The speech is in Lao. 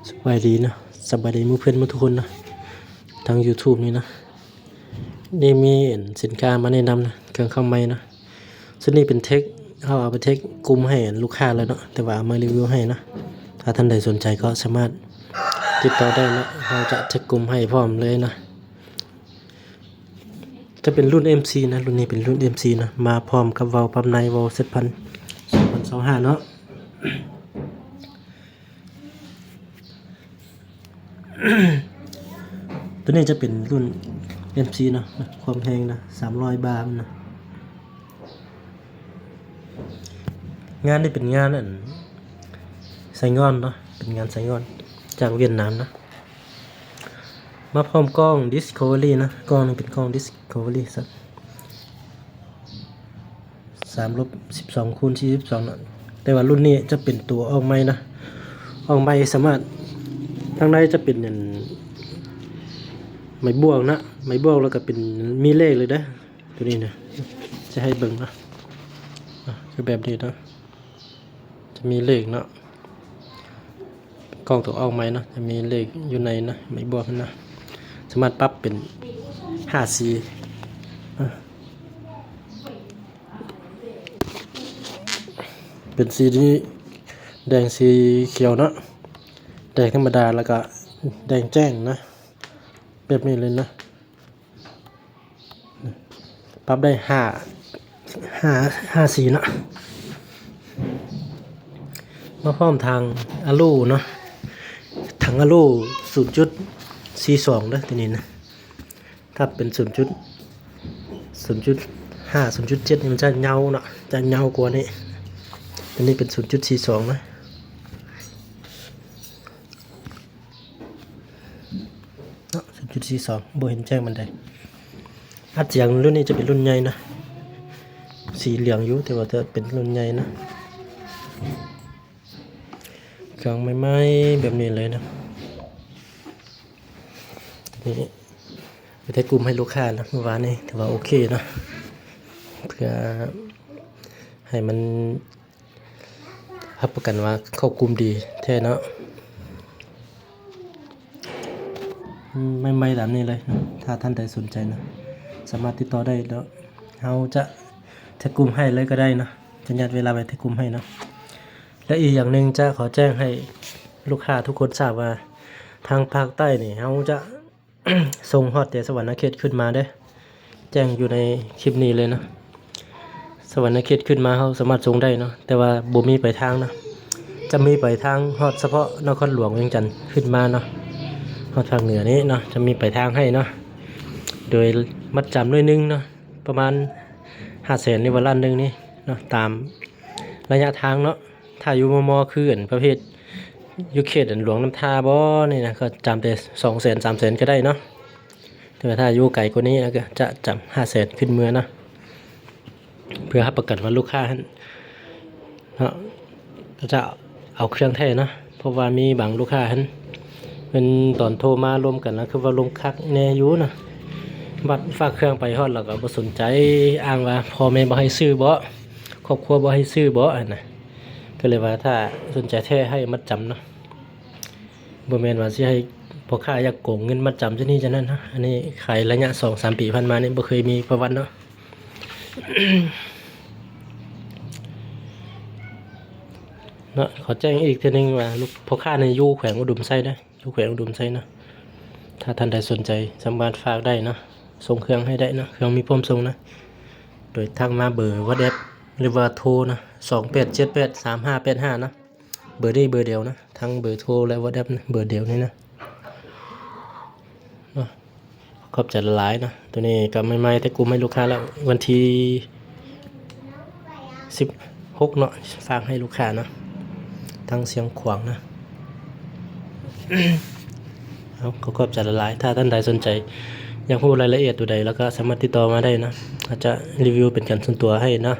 ສະບາຍດີເນາະ ສະບາຍດີໝູ່ເພື່ອນໝົດທຸກຄົນເນາະ ທາງຢູທູບນີ້ເນາະ. ນີ້ມີອັນສິນຄ້າມາແນະນຳເນາະ ເຄື່ອງເຂົ້າໃໝ່ເນາະ. ຊຸດນີ້ເປັນເທັກ ເຮົາເອົາໄປເທັກກຸ່ມໃຫ້ລູກຄ້າແລ້ວເນາະ ແຕ່ວ່າເອົາມາຣີວິວໃຫ້ເນາະ. ຖ້າທ່ານໃດສົນໃຈກໍສາມາດຕິດຕໍ່ໄດ້ເນາະ ເຮົາຈະເທັກກຸ່ມໃຫ້ພ້ອມເລີຍເນາະ. ຈະເປັນລຸ້ນເອັມຊີນະ ລຸ້ນນີ້ເປັນລຸ້ນເອັມຊີນະ ມາພ້ອມກັບເວົ້າປັບໃນ ເວົ້າເຊັດພັນ ສອງພັນຊາວຫ້າເນາະ. ຕົວນີ້ຈະເປັນລຸ້ນເອັມຊີເນາະ ຄວາມແຮງນະ ສາມຮ້ອຍບານະ. ງານນີ້ເປັນງານອັນໄຊງ່ອນເນາະ ເປັນງານໄຊງ່ອນຈາກຫວຽດນາມນະ. ມາພ້ອມກ້ອງດິສຄັຟເວີຣີນະ ກ້ອງນີ້ເປັນກ້ອງດິສຄັຟເວີຣີຊະ ສາມລົບສິບສອງຄູນສີ່ສິບສອງເນາະ. ແຕ່ວ່າລຸ້ນນີ້ຈະເປັນຕົວອອກໃໝ່ນະ ອອກໃໝ່ສາມາດ ທາງໃນຈະເປັນອັນໄມ້ບວກນະ ໄມ້ບວກ ແລ້ວກໍເປັນມີເລກເລີຍເດ້. ຕົວນີ້ນະ ຈະໃຫ້ເບິ່ງເນາະ ອ່າ ຄືແບບນີ້ເນາະ ຈະມີເລກເນາະ ກ້ອງຕົວອອກໃໝ່ເນາະ ຈະມີເລກຢູ່ໃນນະ ໄມ້ບວກນະ ສາມາດປັບເປັນຫ້າສີ ອ່າ ເປັນສີນີ້ ແດງ ສີຂຽວເນາະ ແດງທຳມະດາ ແລ້ວກະແດງແຈ້ງນະ ແບບນີ້ເລີຍນະ. ປັບໄດ້ຫ້າ ຫ້າ ຫ້າສີເນາະ. ມາພ້ອມຖັງອາລູເນາະ ຖັງອາລູສູນຈຸດສີ່ສອງເດີ ຕົວນີ້ນະ ຖ້າເປັນສູນຈຸດ ສູນຈຸດຫ້າ ສູນຈຸດເຈັດນີ້ມັນຈະເຍົາເນາະ ຈະເຍົາກວ່ານີ້. ຕົວນີ້ເປັນສູນຈຸດສີ່ສອງນະ. ເນາະ ສູນຈຸດສີ່ສອງ ບໍ່ເຫັນແຈ້ງປານໃດ. ອັດສຽງລຸ້ນນີ້ຈະເປັນລຸ້ນໃຫຍ່ນະ ສີເຫຼືອງຢູ່ ແຕ່ວ່າຈະເປັນລຸ້ນໃຫຍ່ນະ. ເຄື່ອງໃໝ່ໆແບບນີ້ເລີຍນະ. ນີ້ໄປເທັກກຸ່ມໃຫ້ລູກຄ້ານະ ມື້ວານນີ້ຖືວ່າໂອເຄນະ ເພື່ອໃຫ້ມັນ ຮັບປະກັນວ່າເຂົ້າກຸ່ມດີແທ້ເນາະ. ໃໝ່ໆຕາມນີ້ເລີຍເນາະ ຖ້າທ່ານໃດສົນໃຈເນາະ ສາມາດຕິດຕໍ່ໄດ້ເນາະ ເຮົາຈະແທັກກຸ່ມໃຫ້ເລີຍກໍໄດ້ເນາະ ຈະຍັດເວລາໄວ້ແທັກກຸ່ມໃຫ້ເນາະ. ແລະ ອີກຢ່າງໜຶ່ງຈະຂໍແຈ້ງໃຫ້ລູກຄ້າທຸກຄົນຊາບວ່າ ທາງພາກໃຕ້ນີ້ເຮົາຈະ ສົ່ງຮອດແຕ່ສະຫວັນນະເຂດຂຶ້ນມາເດີ ແຈ້ງຢູ່ໃນຄລິບນີ້ເລີຍເນາະ. ສະຫວັນນະເຂດຂຶ້ນມາເຮົາສາມາດສົ່ງໄດ້ເນາະ ແຕ່ວ່າບໍ່ມີປາຍທາງເນາະ ຈະມີປາຍທາງຮອດສະເພາະນະຄອນຫຼວງວຽງຈັນຂຶ້ນມາເນາະ ຮອດພາກເໜືອນີ້ເນາະ ຈະມີປາຍທາງໃຫ້ເນາະ ໂດຍມັດຈຳໜ້ອຍໜຶ່ງເນາະ ປະມານຫ້າແສນ ຫຼືວ່າລ້ານໜຶ່ງນີ້ເນາະ ຕາມໄລຍະທາງເນາະ. ຖ້າຢູ່ມໍ່ໆ ຄືອັນປະເພດຢູ່ເຂດອັນຫຼວງນ້ຳທາບໍ່ນີ້ນະ ກໍຈຳແຕ່ສອງແສນ ສາມແສນກໍໄດ້ເນາະ ແຕ່ວ່າຖ້າຢູ່ໄກກວ່ານີ້ນະ ກໍຈະຈຳຫ້າແສນຂຶ້ນເມືອເນາະ ເພື່ອຮັບປະກັນວ່າລູກຄ້າຫັ້ນເນາະ ກໍຈະເອົາເຄື່ອງແທ້ເນາະ. ເພາະວ່າມີບາງລູກຄ້າຫັ້ນ ເພິ່ນຕອນໂທມາລົມກັນນະ ຄືວ່າລົມຄັກແນ່ຢູ່ນະ ບັດຝາກເຄື່ອງໄປຮອດແລ້ວກໍບໍ່ສົນໃຈ ອ້າງວ່າພໍ່ແມ່ບໍ່ໃຫ້ຊື້ບໍ ຄອບຄົວບໍ່ໃຫ້ຊື້ບໍຫັ້ນນະ. ກໍເລີຍວ່າຖ້າສົນໃຈແທ້ໃຫ້ມັດຈຳເນາະ ບໍ່ແມ່ນວ່າຊິໃຫ້ພໍ່ຄ້າຢາກໂກງເງິນມັດຈຳຈັ່ງນີ້ຈັ່ງນັ້ນນະ. ອັນນີ້ຂາຍໄລຍະສອງສາມປີຜ່ານມານີ້ບໍ່ເຄີຍມີປະຫວັດເນາະ ເນາະ. ຂໍແຈ້ງອີກເທື່ອໜຶ່ງວ່າ ລູກ ພໍ່ຄ້ານີ້ຢູ່ແຂວງອຸດົມໄຊເດີ ຢູ່ແຂວງອຸດົມໄຊເນາະ. ຖ້າທ່ານໃດສົນໃຈສາມາດຝາກໄດ້ເນາະ ສົ່ງເຄື່ອງໃຫ້ໄດ້ເນາະ ເຄື່ອງມີພ້ອມສົ່ງນະ ໂດຍທັກມາເບີວັອດແອັບ ຫຼືວ່າໂທນະ ສອງແປດເຈັດແປດສາມຫ້າແປດຫ້ານະ. ເບີນີ້ເບີດຽວນະ ທັງເບີໂທ ແລະ ວັອດແອັບນະ ເບີດຽວນີ້ນະ ເນາະ. ຂອບໃຈຫຼາຍໆເນາະ ຕົວນີ້ກໍໃໝ່ໆ ແທັກກຸ່ມໃຫ້ລູກຄ້າແລ້ວ ວັນທີສິບຫົກເນາະ ຝາກໃຫ້ລູກຄ້າເນາະ ທາງຊຽງຂວາງນະ. ເອົາ ຂໍຂອບໃຈຫຼາຍໆ ຖ້າທ່ານໃດສົນໃຈ ຢາກຮູ້ລາຍລະອຽດຕົວໃດ ແລ້ວກໍສາມາດຕິດຕໍ່ມາໄດ້ເນາະ ອາດຈະຣີວິວເປັນການສ່ວນຕົວໃຫ້ເນາະ.